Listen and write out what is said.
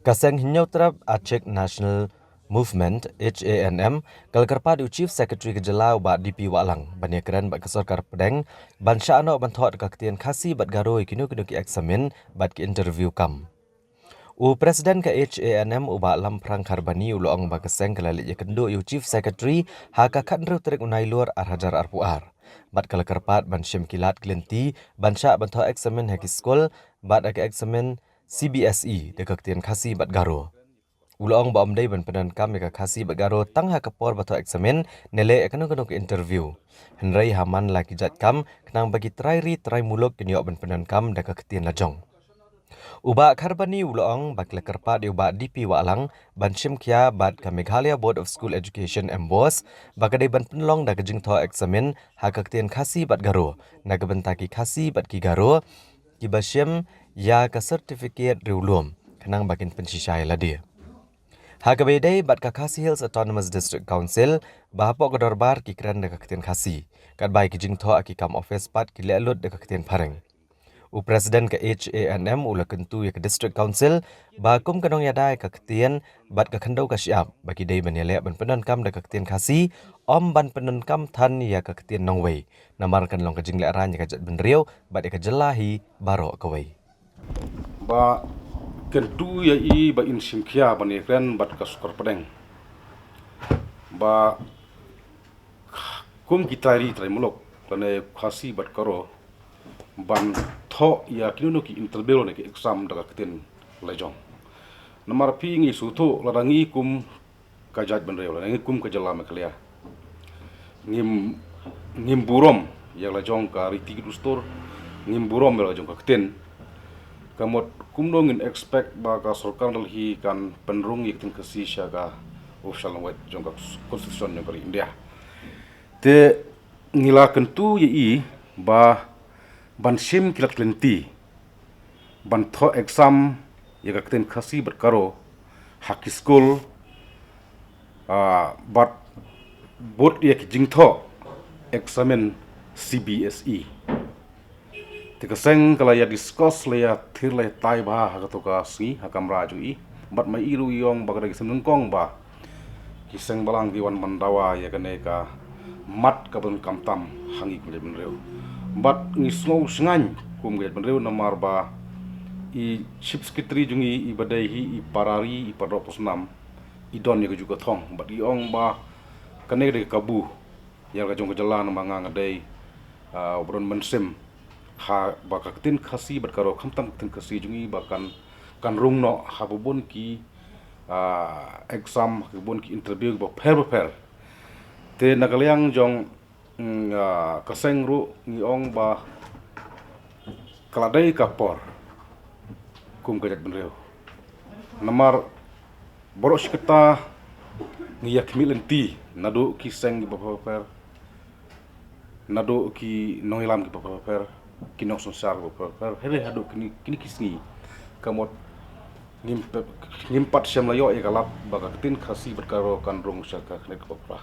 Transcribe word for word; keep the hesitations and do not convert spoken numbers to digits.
Ka seng Hynñiewtrep Achik National Movement, H A N M, ka la kyrpad ïa u Chief Secretary ka jylla u Bah D P Wahlang ban ïakren bad ka sorkar pdeng ban shah noh ban thoh da ka ktien Khasi bad Garo ïa kino kino ki eksamin bad ki interview kam. U President ka H A N M u Bah Lamphrang Kharbani u la ong ba ka seng ka la leit ïakynduh ïa u Chief Secretary ha ka khathynriew tarik u Nailur ar hajar arphew ar bad ka la kyrpad ban shim ki lad ki lynti ban shah ban thoh eksamin ha ki skul bad ha ka eksamin C B S E da ka ktien Khasi bad Garo. U la ong ba ym dei ban pyndonkam ïa ka Khasi bad Garo tang ha ka por ba thoh eksamin ne leh ïa kano kano ka interview, hynrei ha man la ki jait kam khnang ba ki trai ri trai muluk kin ïoh ban pyndonkam da ka ktien lajong. U Bah Kharbani u la ong ba ki la kyrpad ïa u Bah D P Wahlang ban shim khia bad ka Meghalaya Board of School Education, MBOSE, ba ka dei ban pynlong da ka jingthoh eksamin ha ka ktien Khasi bad Garo na ka bynta ki Khasi bad ki Garo kiba shim ïa ka certificate riewlum khnang ba kin pynshisha ïa lade. Ha kaba ïadei bad ka Khasi Hills Autonomous District Council, ba hapoh ka dorbar ki kren da ka ktien Khasi, katba ïa ki jingthoh ha ki kam office pat ki leh lut da ka ktien Phareng. U President ka H A N M u la kyntu ïa ka District Council ba kum ka nongïada ïa ka ktien bad ka khyndew ka shyiap, ba ki dei ban ïaleh ban pyndonkam da ka ktien Khasi, ym ban pyndonkam than ïa ka ktien nongwei, namar kan long ka jinglehraiñ ïa ka jaitbynriew bad ïa ka jylla hi baroh kawei. Ba kyntu ïa i ba in shim khia ban ïakren bad ka sorkar pdeng, ba kum ki trai ri trai muluk lane Khasi bad Garo ban thoh ïa kino kino ki interview lane ki exam da ka ktien lajong. Namar phi ngi sngewthuh, lada ngi kum ka jaitbynriew lane ngi kum ka jylla Meghalaya, ngim, ngim burom ïa la jong ka riti ka dustur, ngim burom ïa la jong ka ktien. Ka mut kumno ngin expect ba ka sorkar Delhi kan pynrung ïa ka ktien Khasi sha ka official language jong ka Constitution jong ka ri India. Te ngi la kyntu ïa i ba ban shim ki lad ki lynti ban thoh exam ïa ka ktien Khasi bad Garo ha ki skul, ah, bad bud ïa ki jingthoh eksamin C B S E. Te ka seng ka la ïa discuss, la ïa thir, la ïa tai bha ha kato ka sngi ha kamra jong i. Bad ma i ruh i ong ba ka dei ka seng nyngkong ba ki seng balang ki wan ban dawa ïa kane ka mat kaba donkam tam ha ngi kum jaitbynriew. Bad ngi sngew shngaiñ kum jaitbynriew namar ba i Chief Secretary jong i, i ba dei hi i para ri, i para doh para snam, i don ïa kajuh ka thong. Bad i ong ba kane ka dei ka kabu ïa la ka jong ka jylla namar nga nga dei, ah, uba don mynsiem ha ba ka ktien Khasi bad Garo, khamtam ka ktien Khasi jong i ba kan, kan rung noh ha ba bun ki, ah, exam, ha ba bun ki interview ba pher ba pher. Te na ka liang jong, mm, ah, ka seng ruh ngi ong ba ka la dei ka por kum ka jaitbynriew. Namar baroh shi katta ngi ïa khmih lynti, naduh ki seng kiba pher pher, naduh ki nongïalam kiba pher pher, ki nongsynshar kiba pher pher, hynrei haduh kine, kine ki sngi, ka mut ngim pat, ngim pat shym la ïoh ïa ka lad ba ka ktien Khasi bad Garo kan rung sha ka khyrnit kaba phra.